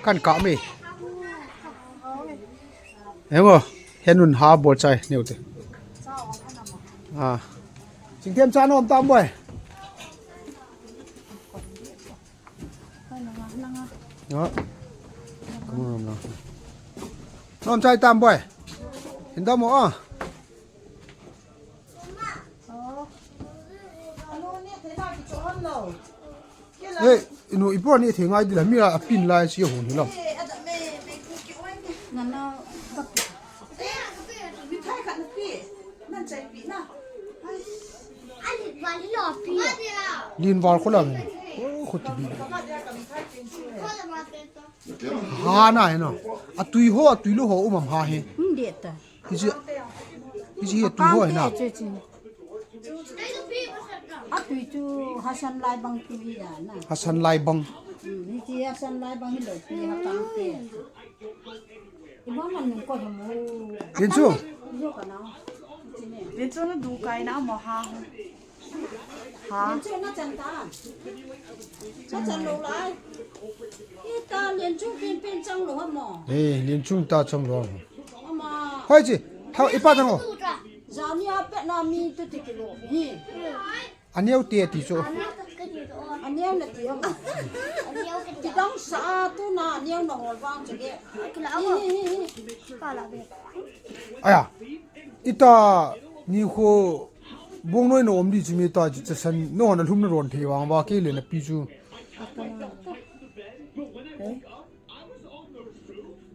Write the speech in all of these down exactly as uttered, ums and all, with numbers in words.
Kan ka mi. Emo, henun ha bol chai neu te. Ah. Chingthem cha nom tam boi. Ah. Kamu nom nom. Nom chai tam boi. Hin dam mo ah. Ê, inu, ipo ni thei ngai dila, mi a pin lai si hon hi lo. Lin val ko la. Ô, ko ti bi. Ha na he no. A tui ho, a tui lo ho, um am ha he. Hindi ta. Hichi, hichi hi tui ho na. Chu, chu. A tui chu Hassan lai bang tui ya na. Hassan lai bang. Hmm, hichi Hassan lai bang hi lo tui ha kang te. Iba man nung ko mo. Din chu. Yo ka na. Hichi ne. Din chu na du kai na mo ha. Ha? Lian Chung na chan ta. Na chan lo lai. Ita Lian Chung pen pen chang lo ha mo. Eh, Lian Chung ta chang lo. Ama. Hoi chi, thau ipa tang o. Zani a pet na mi tu ti kilo. Hi. Aneo te ti chu. Aneo na ti ha mo. Ti dang sa tu na aneo na hol vang chu ke. Hi, hi, hi, hi. Aya. Ita ni kho Bong noi na om di chu mi ta chu chasan no na lhum na ron thei vang va ke le na pi chu.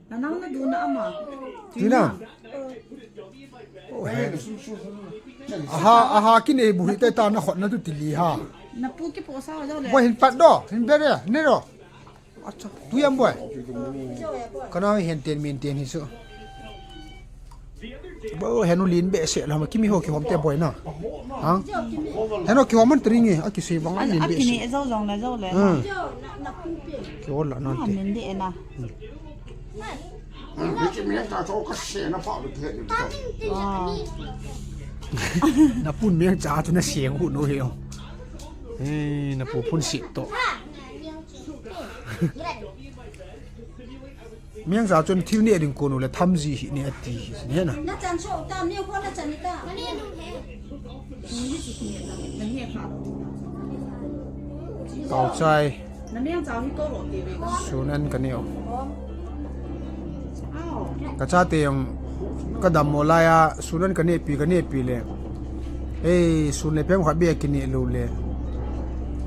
Na nang na du na ama. Tina. Oh, he. Aha, aha, ki nei bu hi te ta na khot na tu ti li ha. Na pu ki po sa jo le. Bo hin pat do, hin be re, ne ro. Acha, tui am boi. Kana hi hen ten min ten hi su. Bo henu lin be se la ma kimi ho ki hom te boi na. Ha? Henu ki hom man tring e, a ki se bang lin be se. Akini e zo zong na zo le. Hmm. Ki hol la nan te. Min de na. Ah. Na pun miang cha tu na siang hu no he. Eh, na pu pun si to. Miang za chun thil ne ding ko nu le tham ji hi ne ati hi ne na. Na chan so ta, ne ko na chan ta. Kau chai. Na miang za hi ko lo ti ve. Sun an ka neo. Ka chate jong ka dammo laiya, sun an ka nehpi, ka nehpi le. Ei, sun le pem khat beh kineh lou le.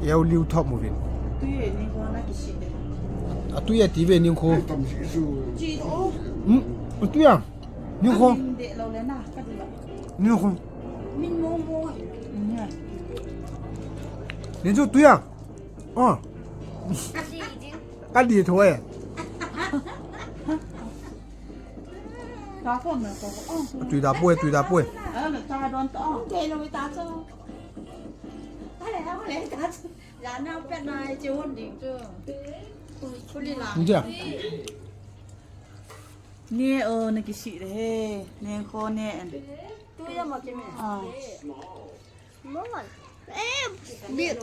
Eo liu thop uvin. Tui e ni ho na kisi de. A tui e ti ve ni kho. Chi o. Hmm, a tui a. Ni kho. Min de lou le na, ka di ba. Ni kho. Min mo mo. Nya. Ni chu tui a. Oh. Ka di di. Ka di tho e. Ka ko na ko. Oh. Tui da poi, tui da poi. Ah, na ta don to. Ke lo ta cho. Ale ha le ta cho. Ya na pe na che won ding cho. Kuli la. Nje. Ne o na kisi de he. Ne ko ne en. Tu ya ma ke me. Ah. Mon. Eh, bit.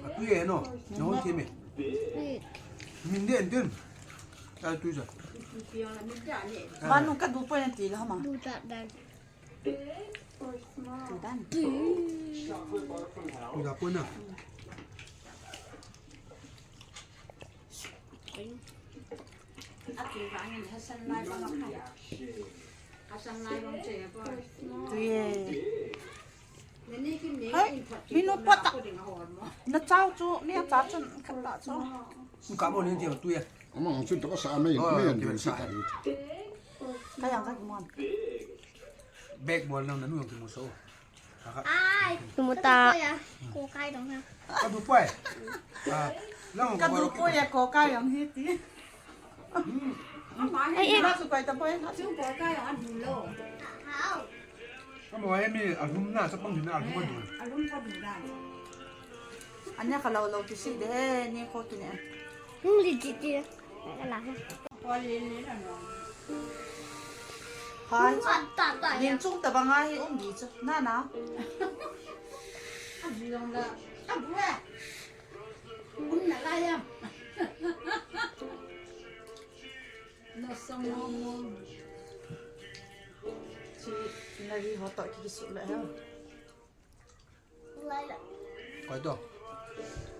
Atu ye no. No keme. Bit. Min de en din. Atu ja. Manu ka du poi na ti la ma. Du ta dan. Du dan. Du da poi na. Atu ba ngin Hassan lai ba ma. Hassan lai ba che ba. Tu ye. Hai, minu pata. Na chau chu, ni a cha chun khat ta chu. Ka mo ni ti tu ya. Ama ang chun to ka sa mai, oh, mai an sa ta. Ka yang ka mon. Bag bol nang na nu ki mo so. Ai, tu mo ta. Ko kai dong ha. Ka du poi. Ah, lang ka du poi ya ko kai yang hi ti. Ai, eh. Ka mo e mi alhum na, sa pang hin alhum a du. Anya ka lo lo kisi de, ni ko kine. Hmm, li ti ti. Ka la. Hai. Yin chung ta ba ngai um di chu. Na na. A di long la. A bu e. Um na la ya. Chi nari ho to ki su le ha. Koi to.